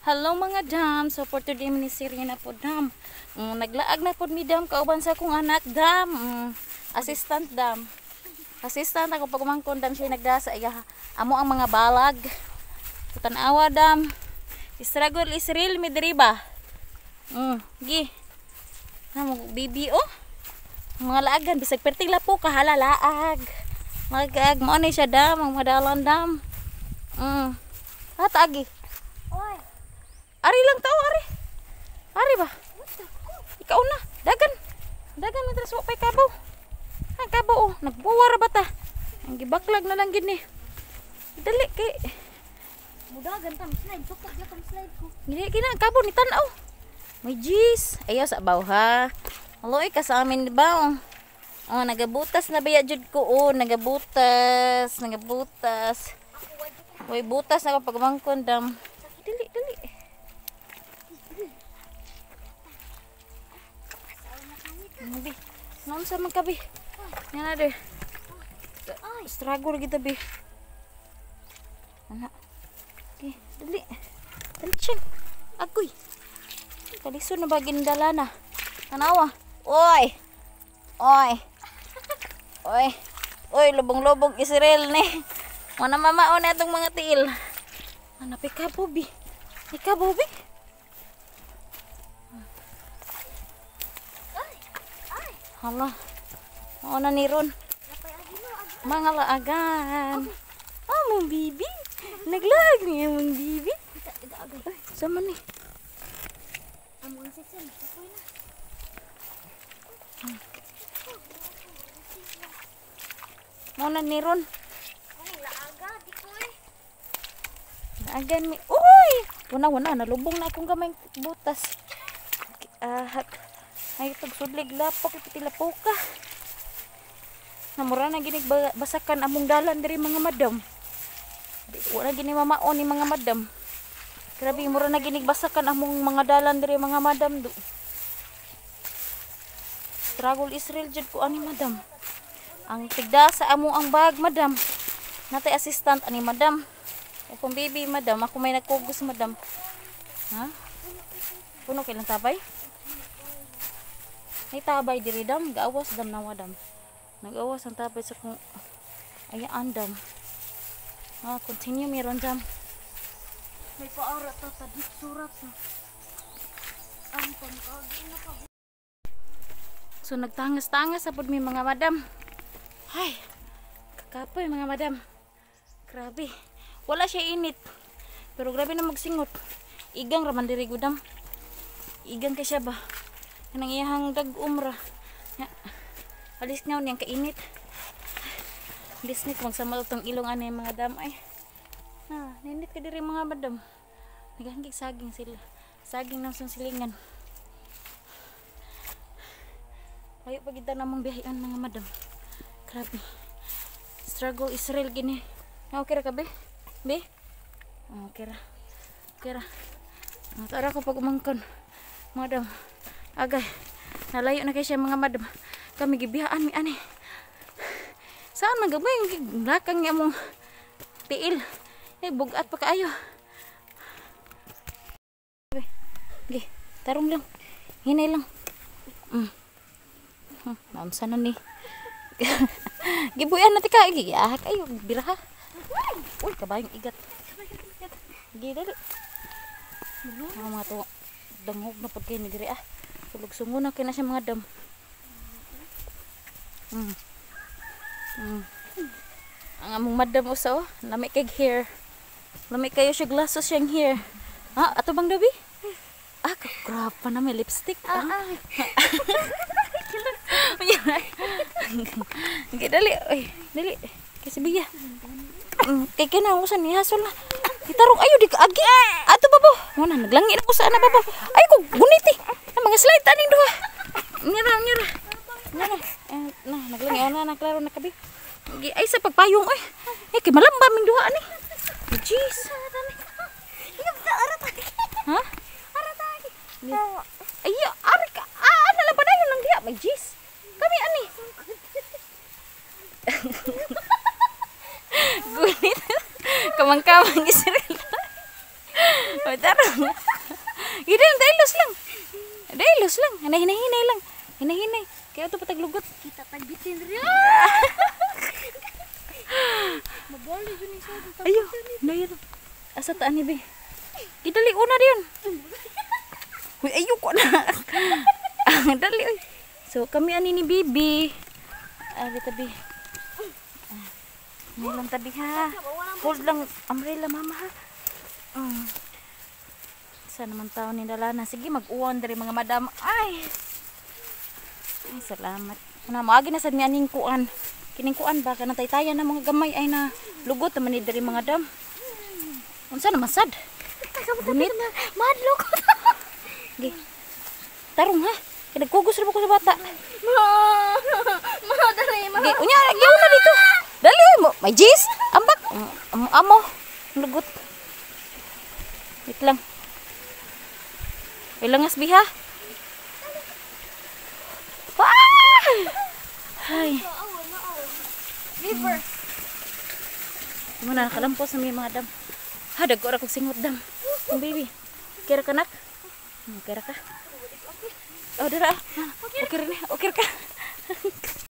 Hello mga dam. So for today miniserye na po dam. Naglaag na po mi dam kauban sa akong anak dam. Assistant dam. Assistant ako pag umangkon dam, siya nagdasa iya amo ang mga balag. So, tan-awa dam. Struggle is real mi diri ba? Gi. Namo bibi oh. Mga laagan bisag perting lapo ka hala laag. Magag mo ni siya dam, ang madalan dam. Ah, taagi. Oy. Ari lang tao, ari. Ari ba? Ikaw na. Dagan. Dagan mi wa pay kabaw. Ang kabaw oh, nagbuwa ra ba ta? Ang gibaklag na lang gid ni. Dali kay Mudagan tam slide. Sukot ya tam slide ko. Dili kina kabaw ni tan-aw. May jeez. Ayaw sa abaw ha. Aloy ka sa amin di ba? Oh. Oh, nagabutas na baya jud ko oh, nagabutas, nagabutas. Uy, butas na kapag mangkon dam. Dili, dili. Bi, noon sa man kabi. Nga na de. Struggle kita bi. Ana. Okay, dali. Dali siya. Agoy. Kalisod na ba gindala na? Tanawa. Oy. Oy. Oy. Oy, lubong-lubong Israel ni. Wana mama na itong mga tiil. Ana pa ka bi. Ikaw bi. Hala. Oo na ni Ron. Mga laagan. Ah, mong bibi. Naglaag niya mong bibi. Ay, sama ni. Among sisem, akoy na. Mo na ni Ron. Ay, laaga di ko eh. Laagan mi. Uy! Una una nalubong na akong gamay butas. Ah, ay tug sudlig lapok ipiti lapoka. Namura na ginig basakan among dalan diri mga madam. Di wala gini mamaon ni mga madam. Grabe mura na ginig basakan among mga dalan diri mga madam do. Struggle is real jud ko ani madam. Ang tigda sa amo ang bag madam. Natay assistant ani madam. Akong baby madam, ako may nagkugos madam. Ha? Puno kay lang tabay? May tabay diri dam, gawas dam nawa dam. Nagawas ang tabay sa kung ayaan dam. Ah, continue meron dam. May paara ta tadit surat na. Ang pangkagi na ka. So nagtangas-tangas sa pud mi mga madam. Ay, kakapoy mga madam. Grabe. Wala siya init. Pero grabe na magsingot. Igang ra man diri gudam. Igang kay siya ba? Kanang iyahang dag-umra. Ya. Alis nga niyang kainit. Alis ni magsamal tong ilong ani mga dam ay. Ah, ninit ka diri mga madam. Nagahangig saging sila. Saging nang silingan. Layo pa gid namong biyahean mga madam. Grabe. Struggle is real gini. Ah, okay ra ka be? Be? Oh, okay ra. Okay ra. Ah, tara ko pag umangkon. Madam. Agay. Nalayo na kay siya mga madam. Kami gibiyaan mi ani. Saan man gamay lakang niya mong tiil. Eh bugat pa kaayo. Gi, tarong lang. Hinay lang. Naunsa na ni. Gibuyan na tika. Gi, ah, kayo biraha. Uy, kabayong igat. Gi, dali. Ang mga to dangog na pud kay ni diri ah. Tulog sungo na kay na siya mga dam. Ang among madam usa oh, lami kay hair. Lami kayo siya glasos siyang hair. Ah, ato bang dabi? Ah, kagrapa na may lipstick. Ah. Gi dali, oy, dali. Kasi biya. Kay kina usa ni hasol na. Itarong ayo di ka agi. Ato babo. Mo na naglangi na ko sa ana babo. Ay ko guniti. Ang mga slide aning duha. Ngira ngira. Ngira. Eh, na naglangi na na klaro na kabi. Gi ay sa pagpayong oy. Eh kay malamba ming duha ani. Jeez. Ha? Ay, ari ka. Ah, ana lang padayon lang diha. May jeez. Kami ani. Gunit. Kamang-kamang Israel. Oy, tarong. Gidam, dailos lang. Dailos lang. Hinay-hinay lang. Hinay-hinay. Kaya ito pataglugot. Kita tagbitin rin. Mabali yun isa. Ayo, nair. Asa taan ni be? Gidali una diyon. Uy, ayo ko na. Dali oy. So kami ani ni Bibi. Ah, tabi. Ah, lang tabi ha. Hold lang umbrella, mama, ha. Sa naman tao ni Dalana. Sige, mag-uwan diri, mga madam. Ay. Ay, salamat. Una, maagi na sad mi aning kuan. Kining kuan ba kanang taytayan na mga gamay ay na lugot naman ni diri, mga dam. Unsa naman sad? Gunit. Madlok. Gi. Tarong ha. Kay nagkugos ra ba ko sa bata. Ma! Ma, dali, ma. Gi, unya, gi una dito. Dali oy mo. May jis. Ambak. Amo. Lugot. Wait lang. Wait lang biha. Ah! Ay. River. Mo na nakalampos na mi, mga dam. Ha, dagko ra kog singot, dam. Kung baby. Kira ka, nak? Kira ka? Oh, dira. Ah, okay ra ni. Okay ra ka.